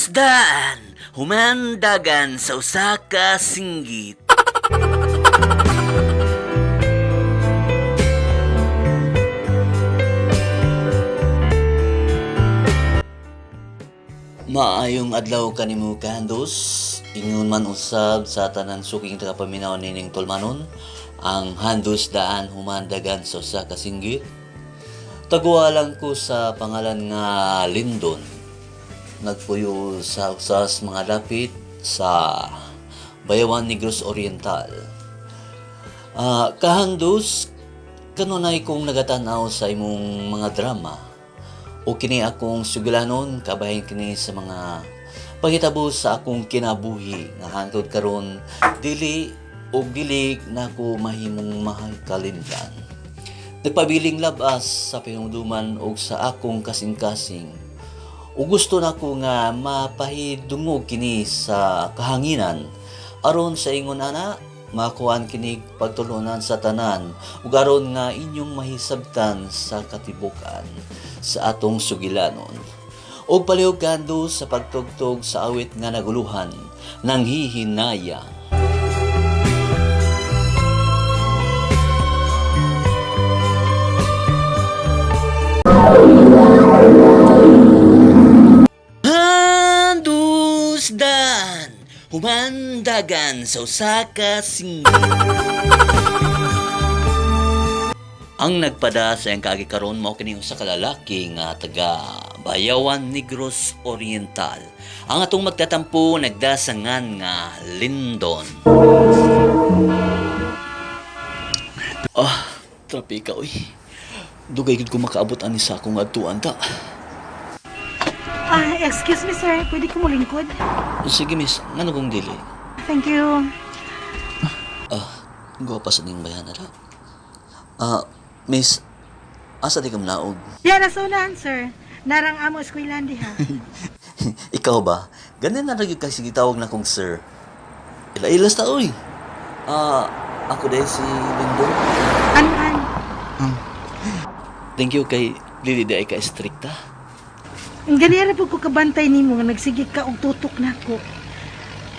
Handus daan, humandagan sa usa ka singgit. Maayong adlaw kanimo kahandus, ingon man usab sa tanan suking tagapaminaw nining tulmanon, ang handus daan humandagan sa usa ka singgit. Tagualang ko sa pangalan nga Lindon. Nagpuyo sa usas mga dapit sa Bayawan Negros Oriental. Kahandus, kanunay kong nagatanaw sa imong mga drama. O kini akong sugilanon, kabahin kini sa mga pagitabo sa akong kinabuhi nga hangtod karon dili og dili nako mahimong mahikalimtan. Nagpabiling labas sa pinungduman og sa akong kasing-kasing. Ug gusto nako nga mapahidungog kini sa kahanginan aron sa ingon ana makuan kini pagtulunan sa tanan ug aron nga inyong mahisabtan sa katibukan sa atong sugilanon. Og palihog kando sa pagtugtog sa awit nga naguluhan nang hihinaya. Handusdan, humandagan sa usa ka singgit. Ang nagpada sa iyang kaagi karon mao kini usa ka lalaki nga taga Bayawan Negros Oriental. Ang atong magtatampo nagdasangan nga Lindon. Ah, trapika oy. Dugay gid ko makaabot ani sa akong adtuan ta. Ah, excuse me, sir. Pwede ko mulingkod? Sige miss, ngano kung dili? Thank you. Ah, guwapa sa ning bayana ra. Ah, miss, asa di ka manaog? Yan, nasa unahan, sir. Narang amo eskwilan diha. Ikaw ba? Ganun na lagi kasi gitawag na kong sir. Ila-ilas ta oy. Ah, ako dahil si Lindon. Anuhan? Thank you kay dili di ay ka strikta. Ang ganira po ko kabantay nimo nga nagsige ka og tutok nako.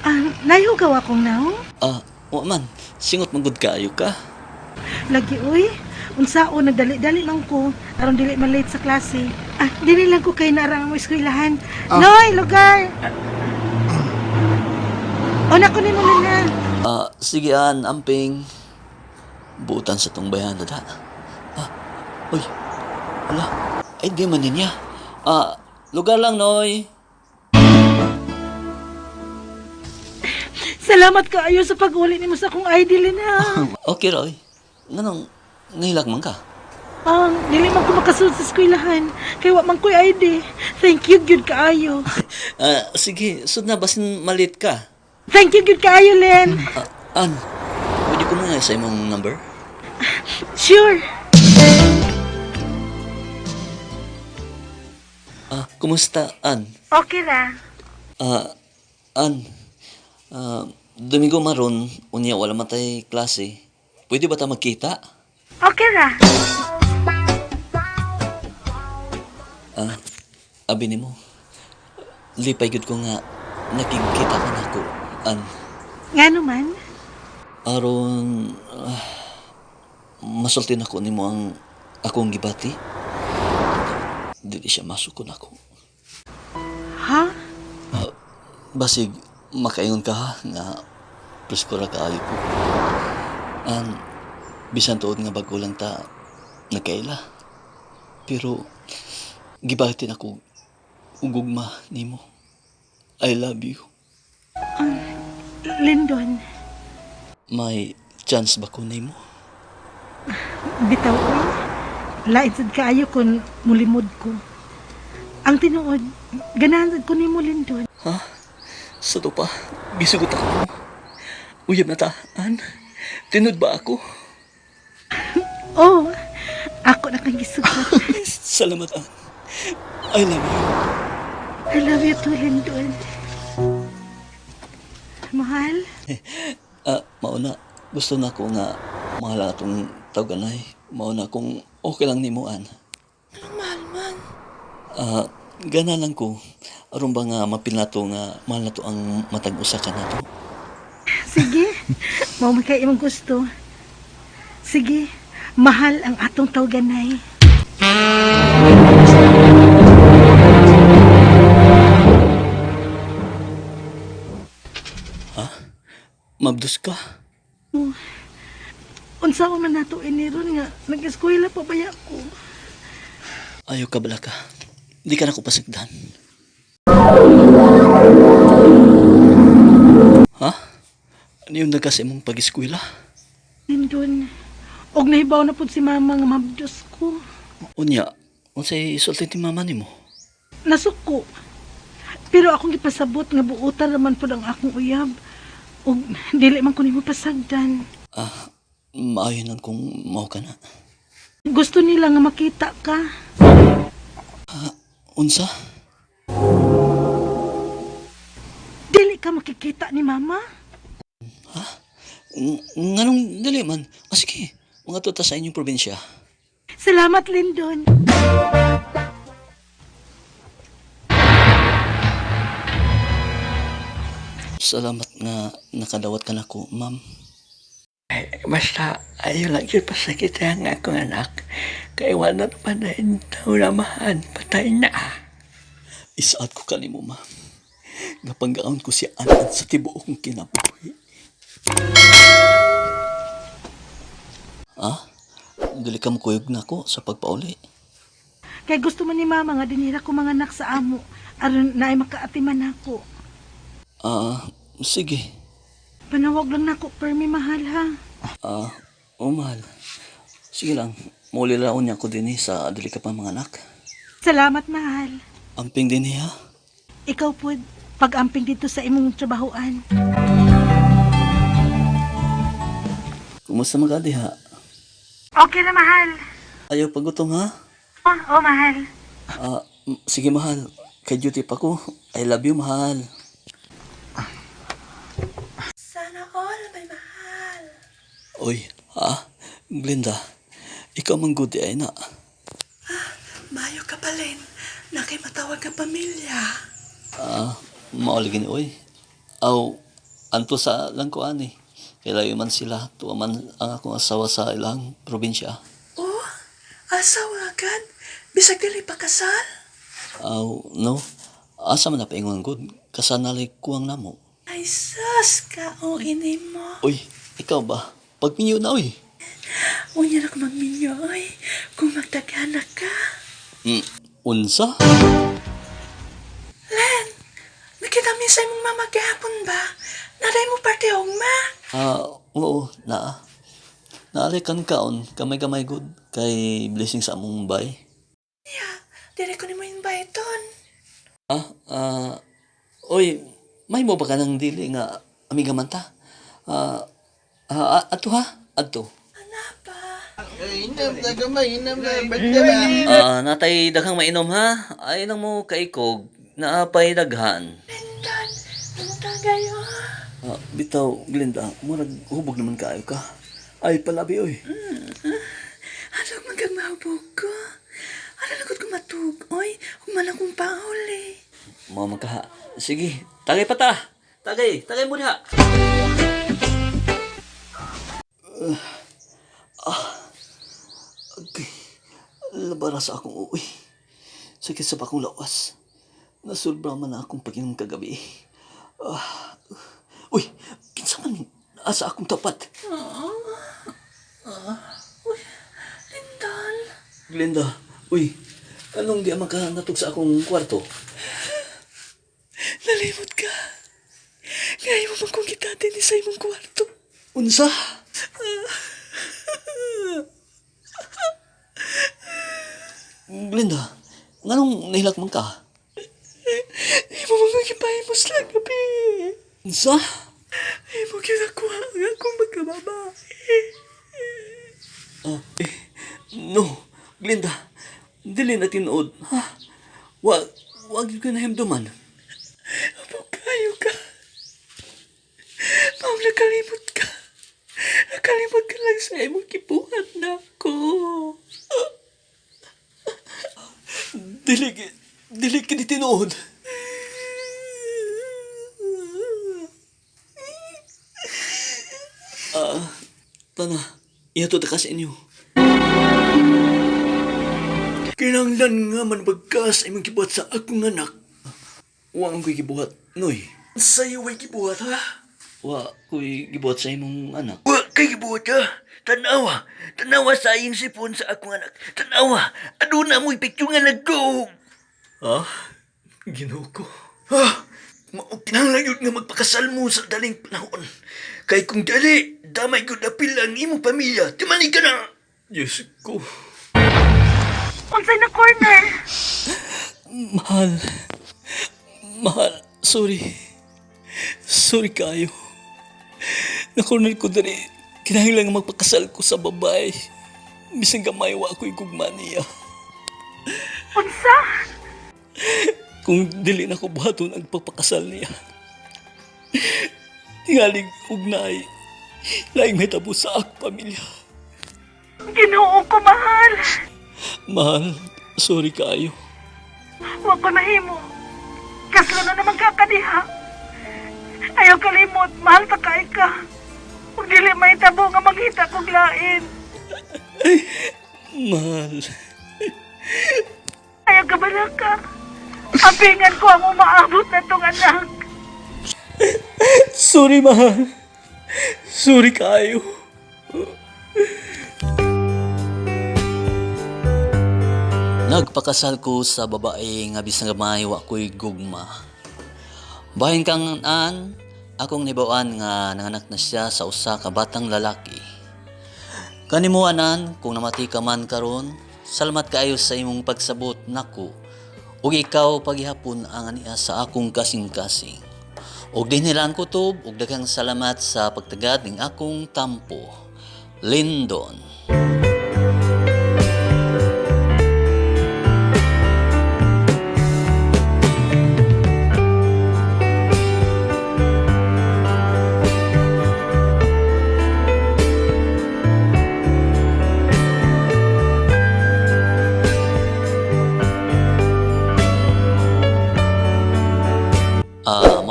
Ah, nahihugaw akong naong? Ah, wa man. Singot man gud kaayo ka. Lagi uy. Unsao nagdali-dali lang ko aron dili ma-late sa klase. Ah, dili lang ko kay narang amo eskwilahan. Noy, lugar. O nako nimo na. Ah, sige an, amping. Buutan sa tong bayan da. Ah, uy. Ala, ay di man niya. Ah, lugar lang noy. Salamat kaayo sa pag-uli nimo sa akong ID na. Okay Roy. Nganong nahilak man ka? Ang dili man ko makasulod sa eskwelahan kay wa man ko'y ID. Thank you gyud kaayo. Ah, sige, sud na basin malit ka. Thank you gyud kaayo, Len. Ah, an, pwede ko na sa imong number? Sure. Ah, kumusta, An? Okay ra. Ah, An, ah, Domingo maron, unya wala man tay klase. Pwede ba ta magkita? Okay ra. Ah, abi nimo. Lipay gyud ko nga nakigkita ka nako, An. Ngano man? Aron masulti nako nimo ang akong gibati. Dili siya masukon ako. Ha? Basig makaingon ka ha, nga presko ra kaayo ko. An bisan tuod nga bago lang ta nagkaila. Pero gibati nako og gugma nimo. I love you. Lindon, May chance ba ko nimo? Bitaw oy. Lain sad kaayo kun mulimod ko. Ang tinuod, ganahan sad ko nimo, Lindon. Ha? Sa to pa, gisugot ako. Uyab na ta, an? Tinud ba ako? Oh, ako na kang gisugot. Salamat, An. I love you. I love you too, Lindon. Mahal? Ah, mauna, gusto na ko nga mahal ang atong tawganay. Mauna kung okay lang nimo, An. Anong mahal man? Ah, gana lang ko. Aron ba nga mapil nato nga mahal nato ang matag usa ka nato. Sige, mao man kay imong gusto. Sige, mahal ang atong tawganay. Mabdos ka. Unsa man nato iniron nga nag-eskwela pa baya ko. Ayaw ka bala ka. Di ka na ko pasigdan. Ha? Ano yung nagka sa imong pag-eskwela? Lindon, og nahibaw na pud si mama nga mabdos ko. Unya, unsay isulti ni mama nimo? Nasuko. Pero akong gipasabot nga buotan raman pud ang akong uyab. Og dili man ko nimo pasagdan. Ah, maayo lang kung mao ka na. Gusto nila nga makita ka. Unsa? Dili ka makikita ni mama. Nganong dili man? Ah, sige, mga tuta sa inyong probinsya. Salamat, Lindon. Salamat nga nakadawat ka nako, ma'am. Ay, basta ayaw lang yun pasakit ang akong anak. Kay wala naman na namahan, patay na. Isaad ko kanimo, ma'am. Nga panggaon ko si Anan sa tibuok kong kinabuhi. Ah? Dili ka mukuyog nako sa pagpauli. Kay gusto man ni mama nga dinira ko mga anak sa amo aron naay makaatiman nako. Ah, sige. Panawag lang nako permi mahal ha. Ah, oh mahal. Sige lang, muli laon niya ko din eh sa dili ka pa mga anak. Salamat mahal. Amping din eh, ha. Ikaw pod pag-amping dito sa imong trabahoan. Kumusta man ka diha? Okay na mahal. Ayaw pagutom ha? Oh, oh mahal. Ah, sige mahal. Kay duty pa ko. I love you mahal. Sana all may mahal. Oy, ha? Glenda, ikaw man good ay na. Mayo ka pa rin. Na kay matawag ka pamilya. Ah, mauli gini oy. Aw, anto sa lang ko ani. Kay layo man sila, tuwa man ang akong asawa sa ilang probinsya. Oh, asawa agad. Bisag dili pa kasal. Aw, no. Asa man na paingon good. Kasanalay kuwang namo. Ay sus ka o ini mo. Uy, ikaw ba? Pagminyo na oy. Unya na ko magminyo oy. Kung magdagana ka. Mm, unsa? Len, nakita mi sa imong mama gahapon ba? Naday mo parte ma. Ah, oo, naa. Naalay kan kaon, kamay-kamay good. Kay blessing sa among bay. Ya, dili ko nimo inviteon. Ah, ah, oy, may mo ba ka ng dili nga amiga man ta? Ah, ah, ato ha? Adto. Ana pa. Ah, natay daghang mainom ha. Ay lang mo kaikog, naapay daghan. Lindon, unta gayo. Ah, bitaw, Glinda, murag hubog naman kaayo ka. Ay palabi oy. Ano man kag mahubog ko? Ano na ko matug oy? Human akong pauli. Mao man ka ha. Sige, tagay pa ta. Tagay, tagay mo diha. Ah, okay. Labara sa akong uwi. Sakit sa akong lawas. Nasulbra man na akong pag-inom kagabi. Ah, uy, kinsa man asa akong tapat. Lindon, Glenda, uy, anong di man ka natug sa akong kwarto? nalimot ka. Ngayon mo man kong kita din sa imong kwarto. Unsa? Glenda, nganong nahilak man ka? Imo man kong gipahimos lang gabi. Unsa? Imo ginakuha ang akong magkababae. Ah, eh, no, Glenda, dili na tinuod. Ha? Wa, wag yun ka nahimduman. Amo kayo ka. Ma'am, nakalimot ka. Nakalimot ka lang sa imong gibuhat na ako. Dili, dili kini tinuod. Tana, ihatod ka sa inyo. Kinahanglan nga man bagkas imong gibuhat sa akong anak. Wa ang ko'y gibuhat, Noy. Sa'yo way gibuhat ha? Wa ko'y gibuhat sa imong anak. Wa kay gibuhat ha? Tanawa, tanawa sa iyong sipon sa akong anak. Tanawa, aduna mo'y picture nga nagduog. Ha? Ginoo ko. Ha? Mao kinahanglan yun nga magpakasal mo sa daling panahon. Kay kung dali, damay gyud apil ang imong pamilya. Timani ka na. Diyos ko. Unsay na corner? Mahal. Mahal. Sorry. Sorry kayo. Nakornel ko diri. Kinahanglan nga magpakasal ko sa babae. Bisan gamay wa ako'y gugma niya. Unsa? Kung dili na ko buhaton ang pagpakasal niya. Tingalig ugnay. Laing may tabo sa akong pamilya. Ginoo ko, mahal. Mahal, sorry kayo. Wa ko nahimo. Kaslo na naman ka kaniha. Ayaw kalimot, mahal ta kay ka. Ug dili mahitabo nga mangita kog lain. Mahal. Ayaw ka balaka. Apingan ko ang umaabot na tong anak. Sorry, mahal. Sorry kayo. Nagpakasal ko sa babae nga bisan gamay wa ko'y gugma. Bahin kang an, akong nibawaan nga nanganak na siya sa usa ka batang lalaki. Kanimo anan, kung namati ka man karon, salamat kaayo sa imong pagsabot nako. Ug ikaw paghihapon ang ania sa akong kasing-kasing. Ug dinhi lang kutob ug daghang salamat sa pagtagad ning akong tampo. Lindon.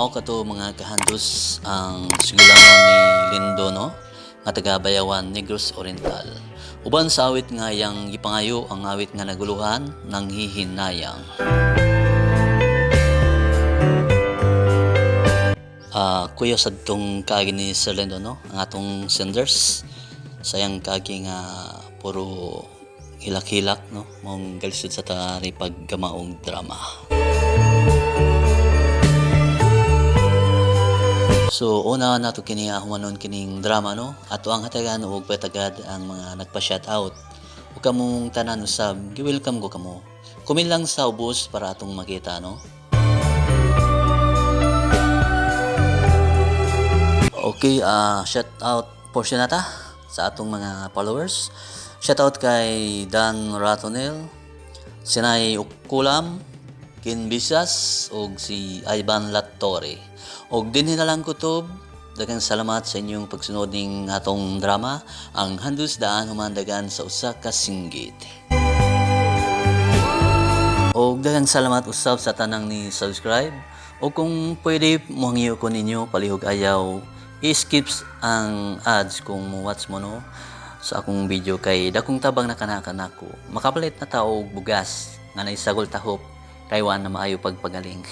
Mao kato mga kahandus ang sugilano ni Lindo, no, nga taga Bayawan, Negros Oriental. Uban sa awit nga yang gipangayo ang awit nga naguluhan nang hihinayang. Kuya sa tong kaagi ni Sir Lindo, no, ang atong senders sayang kaagi nga puro hilak-hilak, no, maong galisod sa tari paggamaong drama. So una nato kini humanon kining drama, no. Ato ang hatagan og patagad ang mga nagpa-shout out. Ug kamong tanan usab, gi-welcome ko kamo. Kumin lang sa ubos para atong makita, no. Okay, shout out portion nata sa atong mga followers. Shout out kay Dan Ratonel, Sinay Ukulam, Kin Bisas ug si Ivan Latore. Og dinhi na lang kutob. Daghang salamat sa inyong pagsunod ning atong drama, ang Handus Daan Humandagan sa usa ka singgit. Og daghang salamat usab sa tanang ni subscribe. O kung pwede mohangyo ko ninyo palihog ayaw i-skips ang ads kung mo watch mo, no, sa akong video kay dakong tabang na kanaka nako. Makapalit na tao og bugas nga naisagol tahop kay wa na maayo pagpagaling.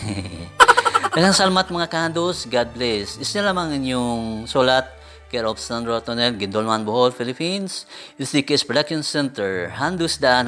Daghang salamat mga kahandos. God bless. Isa lamang inyong sulat. Care of Sandro Tonel, Gindolman, Bohol, Philippines. UCKS Production Center, Handus Daan.